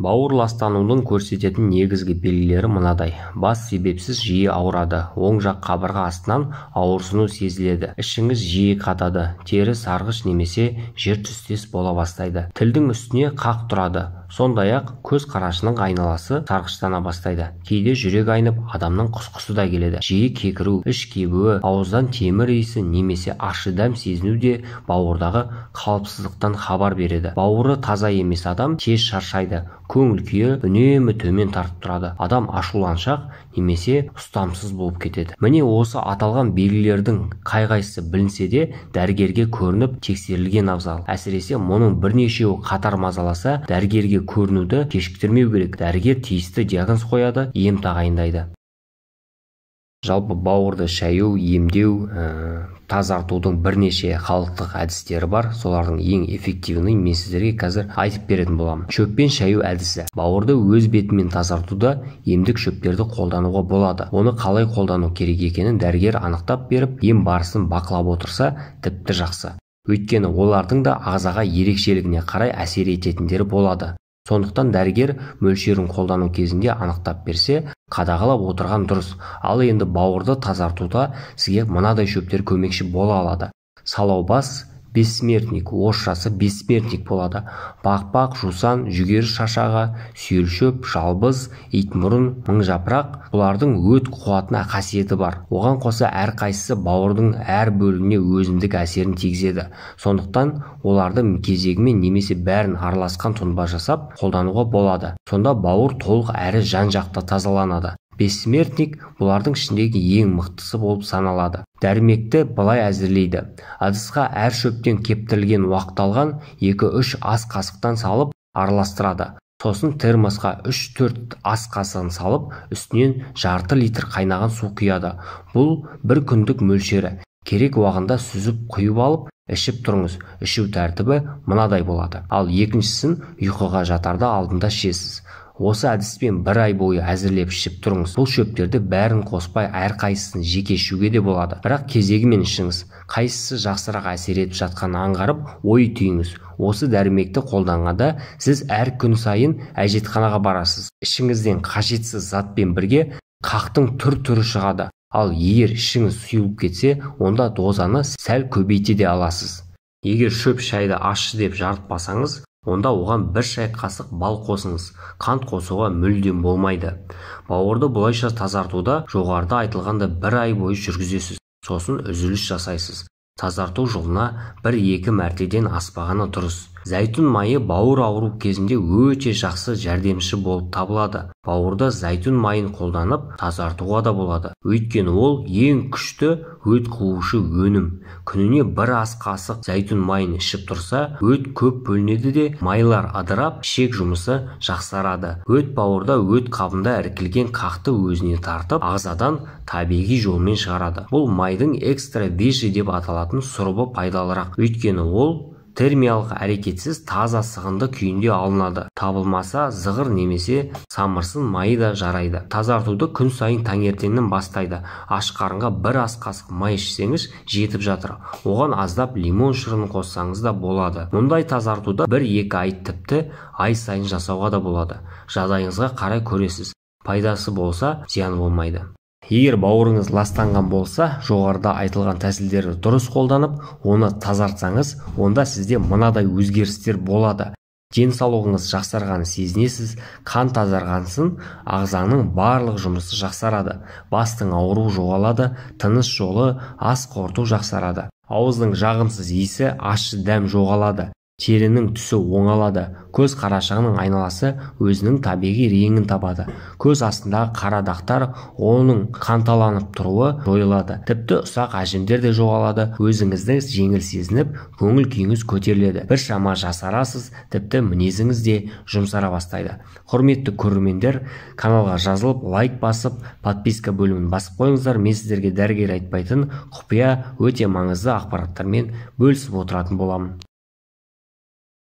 Бауыр ластанудың көрсететін негізгі белгілері мынадай. Бас себепсіз жиі ауырады, оң жақ қабырға астынан ауырсыну сезіледі, ішіңіз жиі қатады, тері сарғыш немесе жер түстес бола бастайды, тілдің үстіне қақ тұрады. Сондай-ақ көз қарашының айналасы сарғыштана бастайды. Кейде жүрек айнып, адамның құсқысы да келеді. Жиі кекіру, іш кебуі, ауыздан темір иісі немесе ащы дәм сезіну де бауырдағы қалыпсыздықтан хабар береді. Бауыры таза емес адам тез шаршайды, көңіл күйі үнемі төмен тартып тұрады. Адам ашуланшақ немесе ұстамсыз болып кетеді. Міне осы аталған белгілердің қай-қайсысы білінсе де дәрігерге көрініп тексерілген абзал. Әсіресе мұның бірнешеуі қатар мазаласа, дәрігерге көрінуді кешіктірмеу керек. Дәрігер тиісті диагноз қояды, ем тағайындайды. Жалпы бауырды шаю, емдеу, тазартудың бірнеше халықтық әдістері бар. Солардың ең эффективні мен сіздерге қазір айтып беретін боламын. Шөппен шаю әдісі. Бауырды өз бетімен тазартуда емдік шөптерді қолдануға болады. Оны қалай қолдану керек екенін дәрігер анықтап беріп, ем барысын бақылап отырса тіпті жақсы. Өйткені олардың да ағзаға ерекшелігіне қарай әсер ететіндері болады. Сондықтан дәрігер мөлшерін қолдану кезінде анықтап берсе, қадағалап отырған дұрыс. Ал енді бауырды тазартуда сізге мынадай шөптер көмекші бола алады. Салаубас, бессмертник, орысшасы бессмертник болады. Бақбақ, жусан, жүгері шашағы, сүйелшөп, жалбыз, итмұрын, мыңжапырақ. Бұлардың өт қуатына қасиеті бар. Оған қоса әрқайсысы бауырдың әр бөлігіне өзіндік әсерін тигізеді. Сондықтан оларды кезегімен немесе бәрін араласқан тұнба жасап қолдануға болады. Сонда бауыр толық әрі жан-жақты тазаланады. Бессмертник бұлардың ішіндегі ең мықтысы болып саналады. Дәрмекті былай әзірлейді. Ыдысқа әр шөптен кептірілген уақталған 2-3 ас қасықтан салып араластырады. Сосын термосқа 3-4 ас қасығын салып, үстінен жарты литр қайнаған су құяды. Бұл бір күндік мөлшері. Керек уағында сүзіп құйып алып, ішіп тұрыңыз. Ішу тәртібі мынадай болады. Ал екіншісін ұйқыға жатарда алдында ішесіз. Осы әдіспен бір ай бойы әзірлеп ішіп тұрыңыз. Бұл шөптерді бәрін қоспай әрқайсысын жеке ішуге де болады. Бірақ кезегімен ішіңіз. Қайсысы жақсырақ әсер етіп жатқанын аңғарып, ой түйіңіз. Осы дәрмекті қолданғанда сіз әр күн сайын әжетханаға барасыз. Ішіңізден қажетсіз затпен бірге қақтың түр-түрі шығады. Ал егер ішіңіз сұйылып кетсе, онда дозаны сәл көбейте де аласыз. Егер шөп шайды ащы деп жарытпасаңыз, онда оған бір шай қасық бал қосыңыз. Қант қосуға мүлдем болмайды. Бауырды бұлайша тазартуда жоғарыда айтылғанда бір ай бойы жүргізесіз. Сосын үзіліс жасайсыз. Тазарту жылына 1-2 мәртеден аспағаны дұрыс. Зәйтүн майы бауыр ауру кезінде өте жақсы жәрдемші болып табылады. Бауырда зәйтүн майын қолданып тазартуға да болады. Өйткені ол ең күшті өт қуушы өнім. Күніне бір ас қасық зәйтүн майын ішіп тұрса, өт көп бөлінеді де майлар ыдырап, ішек жұмысы жақсарады. Өт бауырда өт қабында іркілген қақты өзіне тартып, ағзадан табиғи жолмен шығарады. Бұл майдың экстра вежи деп аталатын сұрыбы пайдалырақ. Өйткені ол термиялық әрекетсіз таза сығынды күйінде алынады. Табылмаса зығыр немесе самырсын майы да жарайды. Тазартуды күн сайын таңертеңнен бастайды. Аш қарынға бір ас қасық май ішсеңіз жетіп жатыр. Оған аздап лимон шырынын қоссаңыз да болады. Мұндай тазартуды 1-2 ай тіпті ай сайын жасауға да болады. Жағдайыңызға қарай көресіз. Пайдасы болса, зияны болмайды. Егер бауырыңыз ластанған болса, жоғарыда айтылған тәсілдерді дұрыс қолданып, оны тазартсаңыз, онда сізде мынадай өзгерістер болады. Денсаулығыңыз жақсарғанын сезінесіз, қан тазарғансын, ағзаның барлық жұмысы жақсарады, бастың ауруы жоғалады, тыныс жолы, ас қорыту жақсарады, ауыздың жағымсыз иісі, ащы дәм жоғалады, терінің түсі оңалады, көз қарашығының айналасы өзінің табиғи реңін табады, көз астындағы қара дақтар, оның қанталанып тұруы жойылады, тіпті ұсақ әжімдер де жоғалады, өзіңізді жеңіл сезініп, көңіл күйіңіз көтеріледі, біршама жасарасыз, тіпті мінезіңіз де жұмсара бастайды. Құрметті көрермендер, каналға жазылып, лайк басып, подписка бөлімін басып қойыңыздар. Мен сіздерге дәрігер айтпайтын құпия өте маңызды ақпараттармен бөлісіп отыратын боламын.